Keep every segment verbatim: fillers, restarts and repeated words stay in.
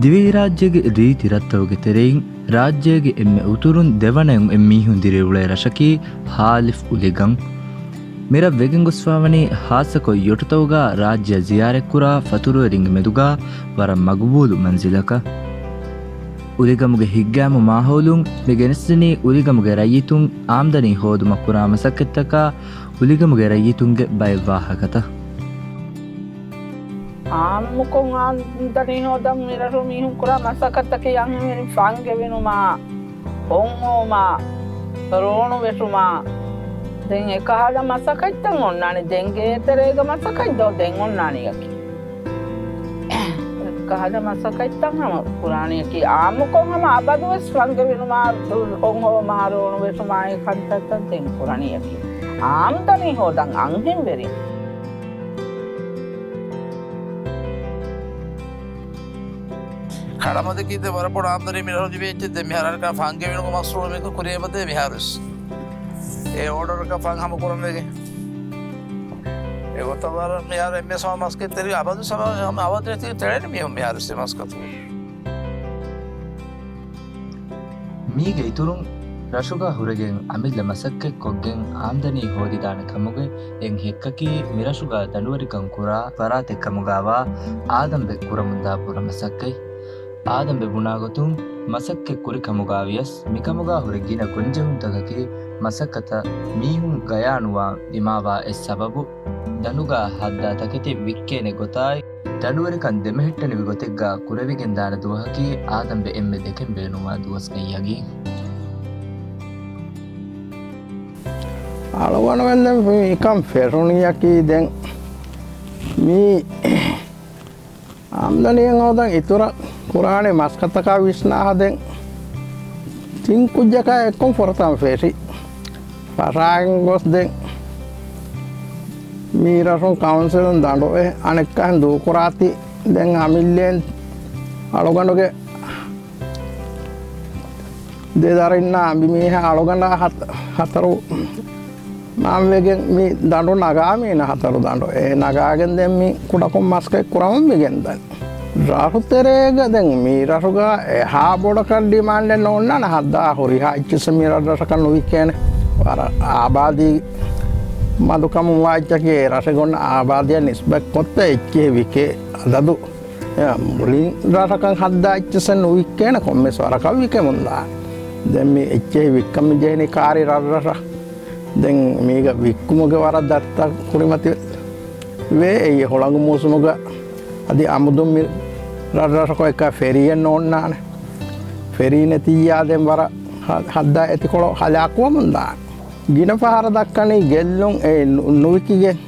ދިވެހިރާއްޖޭގެ ރީތި ރަށްތަކުގެ ތެރެއިން ރާއްޖޭގެ އެންމެ އުތުރުން ދެވަނައިން މީހުން ދިރިއުޅޭ ރަށަކީ ހާލިފް އުލިގަން. މިރަށް ވެގެން ގޮސްފާވަނީ ހާއްސަކޮށް ޔޮޓުތަކުގަ ރާއްޖެއަށް ޒިޔާރަތްކުރާ ފަތުރުވެރިންގެ މެދުގަ ވަރަށް މަގުބޫލު މަންޒިލަކަށް. އުލިގަމުގެ ހިތްގައިމު މާހައުލުން މި ގެނެސްދިނީ އުލިގަމުގެ ރައްޔިތުން އާމްދަނީ ހޯދުމަށް ކުރާ މަސައްކަތްތަކާ އުލިގަމުގެ ރައްޔިތުންގެ ބައެއް ވާހަކަތައް. އާއްމުކޮށް އާމްދަނީ ހޯދަން މިރަށު މީހުން ކުރާ މަސައްކަތްތަކީ އަންހެންވެރިން ފަންގެވިނުމާ، ހޮންހޮވުމާ، ރޯނު ވެށުމާ، ދެން އެކަހަލަ މަސައްކަތްތައް އޮންނާނެ. ދެން ގޭތެރޭގަ މަސައްކަތް ދޯ ދެން އޮންނާނީއަކީ. އެކަހަލަ މަސައްކަތްތައް ހަމަ ކުރާނީއަކީ އާއްމުކޮށް ހަމަ އަބަދުވެސް ފަންގެވިނުމާ، ހޮންހޮވުމާ، ރޯނު ވެށުމާ އެ ކަންތައްތައް ދެން ކުރަނީއަކީ. އާމްދަނީ ހޯދަން އަންހެންވެރިން. ކަޅަމަދަކީ ދެ ވަރަށް ބޮޑު އާމްދަނީ މިރަށު ލިބޭ އެއްޗެއް. ދެ މިހާރަކަށް ފަންގެވިނުމަށް މަސްރޫ މިކު ކުރިޔަމަދޭ މިހާރުސް. އެ އޯޑަރަކަށް ފަން ހަމަ ކުރަން ވެގެ. އެ ގޮތަށް ވަރަށް މިހާރު އެންމެ ސަމަ މަސްކެތް ތެރި އަބަދު ސަމަ ހަމަ އަވަދު ތެރެނި މީހުން މިހާރުސް މަސްކަތު. މީގެ އިތުރުން، ރަށުގަ ހުރެގެން އަމިއްލަ މަސައްކަތް ކޮށްގެން އާމްދަނީ ހޯދިދާނެ ކަމުގެ އެއް ހެއްކަކީ، މިރަށުގަ ދަނޑުވެރިކަން ކުރާ ފަރާތެއް ކަމުގަވާ އާދަމްބެ ކުރަމުންދާ ބުރަ މަސައްކަތް. އާދަމްބެ ބުނާގޮތުން، މަސައްކަތް ކުރި ކަމުގަ ވިޔަސް، މިކަމުގަ ހުރެ ގިނަ ގޮންޖެހުންތަކަކީ، މަސައްކަތަށް މީހުން ގަޔާނުވާ ދިމާވާ އެއް ސަބަބު، ދަނޑުގަ ހައްދާ ތަކެތި ވިއްކޭނެ ގޮތާއި، ދަނޑުވެރިކަން ދެމެހެއްޓެނިވި ގޮތެއްގަ ކުރެވިގެންދާނެ ދުވަހަކީ އާދަމްބެ އެންމެ ދެކެން ބޭނުންވާ ދުވަސްގައްޔަގީ. އަޅުގަނޑުމެން ދެން މިކަން ފެށުނީއަކީ ދެން މީ އާމްދަނީއެއް ހޯދަން އިތުރަށް ކުރާނެ މަސައްކަތަކާ ވިސްނާހަ ދެން ތިން ކުއްޖަކާ އެއްކޮށް ފުރަތަމަ ފެށި. ފަށާގެން ގޮސް ދެން މީ ރަށުން ކައުންސިލުން ދަނޑުވެ އަނެއްކާހެން ދޫކުރާތީ ދެން އަމިއްލައިން އަޅުގަނޑުގެ ދެ ދަރިންނާ އަނބިމީހާ އަޅުގަނޑާ ހަތަ-، ހަތަރު މާންވެގެން މި ދަނޑު ނަގާ މީނަ ހަތަރު ދަނޑު. އެ ނަގާގެން ދެން މި ކުޑަކޮށް މަސައްކަތް ކުރަމުން މި ގެންދަނީ. ރަށުތެރޭގަ ދެން މި ރަށުގަ އެހާ ބޮޑަކަށް ޑިމާންޑެއް ނޯންނާނެ ހައްދާ ހުރިހާ އެއްޗިއްސެއް މި ރަށްރަށަކަށް ނުވިއްކޭނެ. ވަރަށް އާބާދީ މަދުކަމުން ވާ އެއްޗަކީ އެ ރަށެއް އޮންނަ އާބާދީއަށް ނިސްބަތްކޮށްތަ އެއްޗެހި ވިކޭ އަދަދު. އެ މުޅިން ރަށަކަށް ހައްދާ އެއްޗިއްސެއް ނުވިއްކޭނެ ކޮންމެސް ވަރަކަށް ވިކެމުންދާނެ. ދެން މި އެއްޗެހި ވިއްކަން މި ޖެހެނީ ކާރި ރަށްރަށަށް. ދެން މީގަ ވިއްކުމުގެ ވަރަށް ދަތިތައް ކުރިމަތި ވޭ. އެއީ ހުޅަނގު މޫސުމުގަ އަދި އަމުދުން މި ރަށްރަށަކޮށް އެކަ ފެރީއެއް ނޯންނާނެ. ފެރީ ނެތިއްޔާ ދެން ވަރަށް ހަ-، ހައްދާ އެތިކޮޅު ހަލާކުވަމުން ދާނެ. ގިނަ ފަހަރަށް ދައްކަނީ ގެއްލުން އެ ނު-، ނުވިކިގެން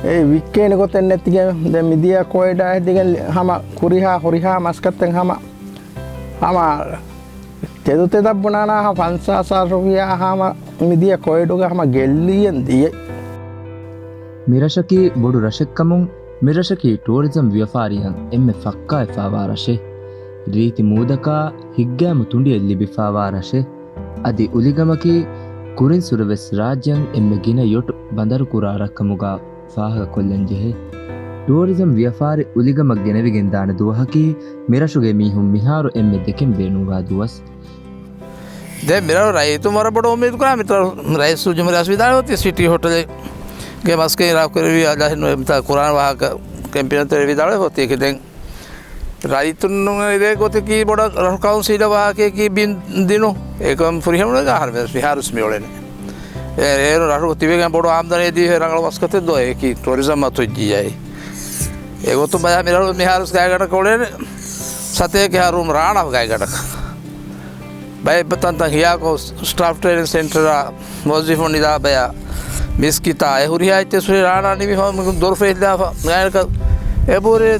އެ ވިއްކޭނެ ގޮތެއް ނެތިގެން ދެން މިދިޔަ ކޮއިޑާ ހެދިގެން ހަމަ ކުރިހާ ހުރިހާ މަސައްކަތެއް ހަމަ، ހަމަ ތެދު ތެދަށް ބުނާނާ ފަންސާސް ހާސް ރުފިޔާ ހަމަ މިދިޔަ ކޮއިޑުގަ ހަމަ ގެއްލިއެން ދިޔަ. މިރަށަކީ ބޮޑު ރަށެއްކަމުން، މިރަށަކީ ޓޫރިޒަމް ވިޔަފާރިއަށް އެންމެ ފައްކާވެފާވާ ރަށެއް. ރީތި މޫދަކާ ހިތްގައިމު ތުނޑިއެއް ލިބިފާވާ ރަށެއް. އަދި އުލިގަމަކީ ކުރިންސުރެ ވެސް ރާއްޖެއަށް އެންމެ ގިނަ ޔޮޓު ބަނދަރުކުރާ ރަށްކަމުގަ ފާހަގަކޮށްލަންޖެހޭ. ޓޫރިޒަމް ވިޔަފާރި އުލިގަމަށް ގެނެވިގެންދާނެ ދުވަހަކީ މިރަށުގެ މީހުން މިހާރު އެންމެ ދެކެން ބޭނުންވާ ދުވަސް. ދެން މިރަށު ރައްޔިތުން ވަރަށް ބޮޑަށް އުއްމީދު ކުރާ މިތަ ރައީސުލްޖުމްހޫރިއްޔާ ވިދާޅުވީ ސިޓީ ހޮޓަލެއްގެ މަސައްކަތް ކުރެވި އަދި މިތާ ކުރާނެ ވާހަކަ ކެމްޕޭން ތެރޭ ވިދާޅުވެފަ އޮތީ ދެން ރައްޔިތުން އެރޭ ގޮތަކީ ބޮޑަށް ރަށު ކައުންސިލަށް ވާހަކައަކީ ބިން ދިނު. އެކަމް ފުރިހަމަ އަހަރު ވެސް މިހާރުސް މިއުޅެނީ. އެ-، އޭރު ރަށު ތިބެގެން ބޮޑު އާމްދަނީ ދީ ރަނގަޅު މަސައްކަތެއް ދޯ އެކި ޓޫރިޒަމް އަތު ޖީއައި. އެގޮތުން ބަޔާ މިރަށު މިހާރުސް ގާތްގަނޑަކަށް އުޅެނީ ސަތޭކަ އަހަރު ރާނާ ގާތްގަނޑަކަށް. ބައެއް ތަންތަން ހިޔާކޮށް ސްޓާފް ޓްރެއިނިން ސެންޓަރާ މުވައްޒިފުން ނިދާ ބަޔާ މިސްކިތާ އެ ހުރިހާ އެއްޗެއް ސުރި ރާނާ ނިމި ހަމަ ދޮރު ފެހިލާފަ ގާތްގަނޑަކަށް އެބޯރޭ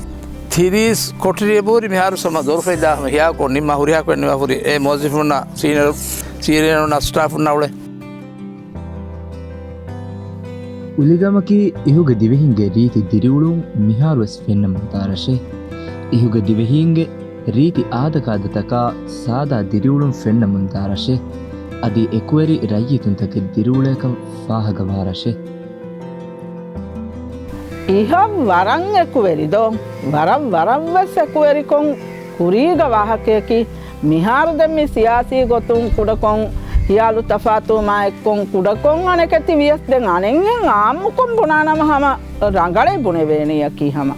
ތިރީސް ކޮޓަރި އެބޯރި މިހާރު ސަމަ ދޮރު ފެހިލާ ހަމަ ހިޔާކޮށް ނިމާ ހުރިހާ ކޮށް ނިމާ ހުރި އެ މުވައްޒިފުންނާ ސީނިއަރު، ސީނިއަރުންނާ ސްޓާފުންނާ އުޅެ. އުލިގަމަކީ އިހުގެ ދިވެހިންގެ ރީތި ދިރިއުޅުން މިހާރުވެސް ފެންނަމުންދާ ރަށެއް. އިހުގެ ދިވެހީންގެ ރީތި އާދަކާދަތަކާ ސާދާ ދިރިއުޅުން ފެންނަމުންދާ ރަށެއް. އަދި އެކުވެރި ރައްޔިތުންތަކެއް ދިރިއުޅޭކަން ފާހަގަވާ ރަށެއް. އިހަށް ވަރަށް އެކުވެރި ދޯ؟ ވަރަށް ވަރަށްވެސް އެކުވެރިކޮށް ކުރީގަ ވާހަކަޔަކީ، މިހާރު ދެން މި ސިޔާސީ ގޮތުން ކުޑަކޮށް ހިޔާލު ތަފާތުވުމާ އެއްކޮށް ކުޑަކޮށް އަނެކެތި ވިޔަސް ދެން އަނެއްހެން އާއްމުކޮށް ބުނާނަމަ ހަމަ ރަނގަޅޭ ބުނެވޭނެޔަކީ ހަމަ.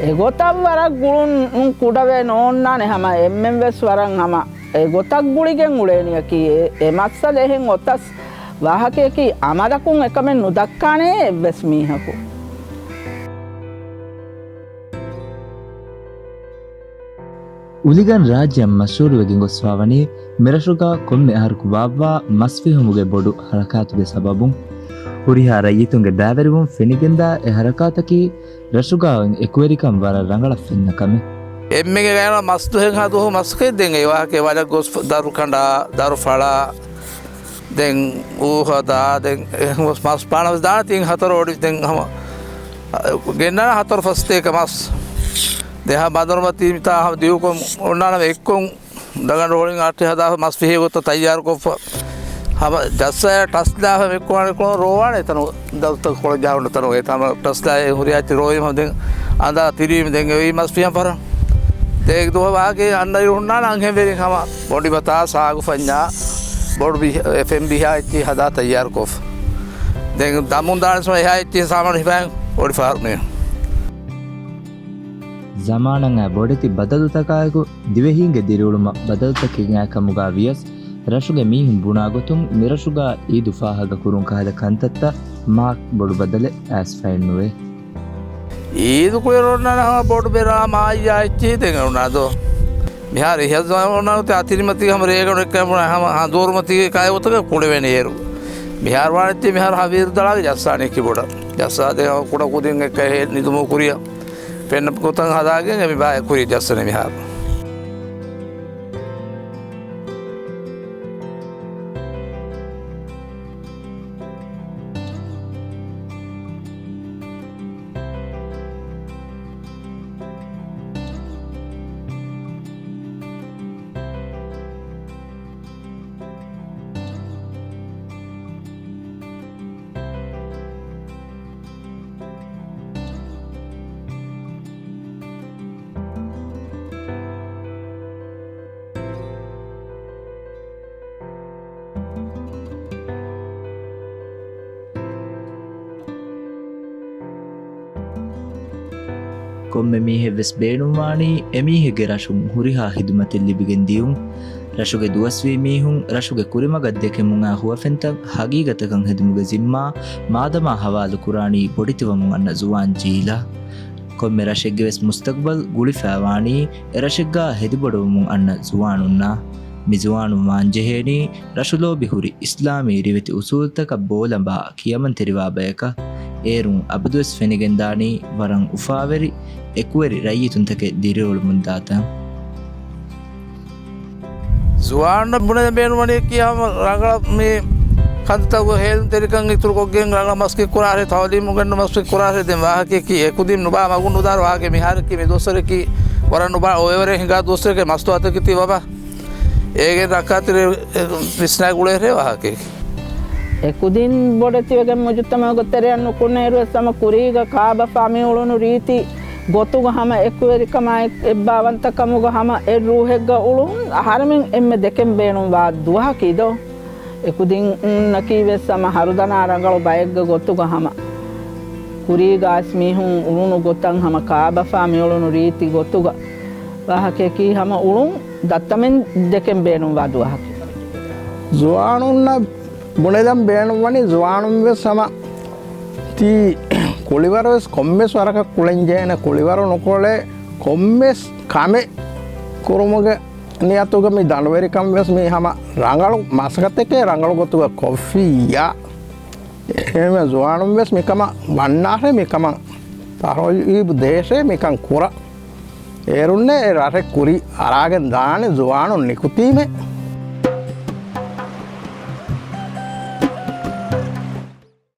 އެގޮތަށް ވަރަށް ގުޅުން ކުޑަވެ ނޯންނާނެ ހަމަ އެންމެންވެސް ވަރަށް ހަމަ އެގޮތަށް ގުޅިގެން އުޅޭނެޔަކީ އެ، އެ މައްސަލަ އެހެން އޮތަސް ވާހަކަޔަކީ އަމަލަކުން އެކަމެއް ނުދައްކާނެ އެއްވެސް މީހަކު. އުލިގަން ރާއްޖެއަށް މަޝްހޫރުވެގެން ގޮސްފާވަނީ މިރަށުގަ ކޮންމެ އަހަރަކު ބާއްވާ މަސްފިހުމުގެ ބޮޑު ހަރަކާތުގެ ސަބަބުން. ހުރިހާ ރައްޔިތުންގެ ބައިވެރިވުން ފެނިގެންދާ އެ ހަރަކާތަކީ ރަށުގަ އޮތް އެކުވެރިކަން ވަރަށް ރަނގަޅަށް ފެންނަ ކަމެއް. އެންމެގެ ގާތްގަނޑަށް މަސް ދުހެއްހާ ދުވަހު މަސްކައެއް ދެން އެ ވާހަކަ ވަލަށް ގޮސް ދަރު ކަނޑާ، ދަރު ފަޅާ، ދެން އޫހަ ދާ، ދެން އެ މަސް ޕާނަވެސް ދާނެ ތިން ހަތަރު އޮޑި ދެން ހަމަ ގެންނާނެ ހަތަރު ފަސް ތޭކަ މަސް. ދެހާ ބަނދަރުމަތީ މިތާ ހަމަ ދިގުކޮށް އޮންނާނަމަ އެއްކޮށް ދަގަނޑު ހޮޅިން އައްޓެ ހަދާފަ މަސް ފިހޭ ގޮތަށް ތައްޔާރުކޮށްފަ. ހަމަ ޖައްސާ ޓަސްލާފަ މެއްކުވާނެ ކޮޅުން ރޯވާނެ ތަނު ދައުތަ ކޮޅަށް ޖާހުން ތަނު އެ ތަމަ ޓަސްލާ ހުރިހާ ތި ރޯވީމަ ދެން އަނދާ ތިރީމަ ދެން އެވީ މަސް ފިހަން ފަރަ. ދޭ ދުވަ ވާގެ އަންނަ އިރު ހުންނާނެ އަންހެން ވެރިން ހަމަ ބޮޑި ބަތާ ސާގު ފަންޏާ ބޮޑު ބި-، އެ ފެން ބިހާ އެއްޗި ހަދާ ތައްޔާރުކޮށް. ދެން ދަމުން ދާނެ ސުމަ އެހާ އެއްޗި ސާމާނު ހިފާން ބޮޑި ފަހަރު ނޭ. ޒަމާނަށް އައި ބޮޑެތި ބަދަލުތަކާއެކު، ދިވެހީންގެ ދިރިއުޅުމަށް ބަދަލުތަކެއް އައި ކަމުގަ ވިޔަސް، ރަށުގެ މީހުން ބުނާ ގޮތުން މިރަށުގަ އީދު ފާހަގަ ކުރުން ކަހަލަ ކަންތައްތައް މާ ބޮޑު ބަދަލެއް އައިސްފައެއް ނުވޭ. އީދު ކުއިރު އޮންނާނެ ހަމަ ބޮޑު ބެރާ މާއްޔާ އެއްޗި ދެން އޮންނާ ދޯ. މިހާރު އިހަށް އޮންނާނެ އަތިރިމަތީ ހަމަ ރޭގަނޑު އެއްކަ ހަމަ ދުވަރުމަތީގެ ކާއެއް އޮތަކަށް ކުޅެވޭނެ އޭރު. މިހާރު ވާނެ އެއްޗި މިހާރު ހަވީރު ދަޅާގެ ޖައްސާނެ އެއްޗި ބޮޑަށް. ޖައްސާ ދެން ކުޑަ ކުދިން އެއްކަ ހޭ ނިދުމު ކުރިޔަށް. ފެންނަ ގޮތަށް ހަދާގެން އެ މި ބާ ކުރި ޖައްސަނީ މިހާރު. ކޮންމެ މީހެއްވެސް ބޭނުންވާނީ އެމީހެއްގެ ރަށުން ހުރިހާ ހިދުމަތެއް ލިބިގެން ދިޔުން. ރަށުގެ ދުވަސްވީ މީހުން ރަށުގެ ކުރިމަގަށް ދެކެމުން އާ ހުވަފެންތައް ހަގީގަތަކަށް ހެދުމުގެ ޒިންމާ މާދަމާ ހަވާލު ކުރާނީ ބޮޑެތިވަމުން އަންނަ ޒުވާން ޖީލަށް. ކޮންމެ ރަށެއްގެވެސް މުސްތަގްބަލް ގުޅިފައިވާނީ އެ ރަށެއްގާ ހެދިބޮޑުވަމުން އަންނަ ޒުވާނުންނާ. މި ޒުވާނުން ވާންޖެހޭނީ ރަށުލޯބި ހުރި އިސްލާމީ ރިވެތި އުސޫލުތަކަށް ބޯލަނބާ ކިޔަމަންތެރިވާ ބަޔަކަށް. އޭރުން އަބަދުވެސް ފެނިގެންދާނީ ވަރަށް އުފާވެރި، އެކުވެރި ރައްޔިތުންތަކެއް ދިރިއުޅުމުންދާތަން. ޒުވާނުންނަށް ބުނެދޭން ބޭނުންވަނީ ކިޔާ ރަނގަޅަށް މި ކަންތައް ހޭލުންތެރިކަން އިތުރުކޮށްގެން ރަނގަޅަށް މަސައްކަތް ކުރާށޭ، ތައުލީމު ގެންނަ މަސައްކަތް ކުރާށޭ. ދެން ވާހަކަޔަކީ އެކުދިން ނުބާ މަގުން ނުދާރު ވާހަކަ މިހާރަކީ މި ދުވަސްވަރަކީ ވަރަށް ނުބާ އޮވޭވަރެއް ހިނގާ ދުވަސްވަރެކޭ މަސްތުވާތަކެތީ ވަބާ. އޭގެ ރައްކާތެރި ވިސްނާ ގުޅޭހޭ ވާހަކައެކޭ. އެކުދިން ބޮޑެތިވެގެން މުޖުތަމައުގެ ތެރެއަށް ނުކުންނައިރުވެސް ހަމަ ކުރީގަ ކާބަފާ މިއުޅުނު ރީތި ގޮތުގަ ހަމަ އެކުވެރިކަމާއި އެއްބާވަންތަކަމުގަ ހަމަ އެއް ރޫހެއްގަ އުޅުން އަހަރެމެން އެންމެ ދެކެން ބޭނުންވާ ދުވަހަކީ ދޯ. އެކުދިންނަކީ ވެސް ހަމަ ހަރުދަނާ ރަނގަޅު ބައެއްގެ ގޮތުގަ ހަމަ ކުރީގަ އައިސް މީހުން އުޅުނު ގޮތަށް ހަމަ ކާބަފާ މިއުޅުނު ރީތި ގޮތުގަ ވާހަކަޔަކީ ހަމަ އުޅުން ދައްތަމެން ދެކެން ބޭނުންވާ ދުވަހަކީ. ޒުވާނުންނަށް ބުނެލަން ބޭނުންވަނީ ޒުވާނުން ވެސް ހަމަ ތީ ކުޅިވަރު ވެސް ކޮންމެސް ވަރަކަށް ކުޅެންޖެހޭނެ، ކުޅިވަރު ނުކުޅޭ ކޮންމެސް ކަމެއް ކުރުމުގެ ނިޔަތުގަ މި ދަނޑުވެރިކަން ވެސް މީ ހަމަ ރަނގަޅު މަސައްކަތެކޭ ރަނގަޅު ގޮތުގަ ކޮށްފިއްޔާ. އެހެންވެ ޒުވާނުން ވެސް މިކަމަށް ވަންނާށޭ، މިކަމަށް ތަރުޣީބު ދޭށޭ، މިކަން ކުރަން. އޭރުންނޭ އެ ރަށެއް ކުރި އަރާގެން ދާނެ ޒުވާނުން ނިކުތީމޭ.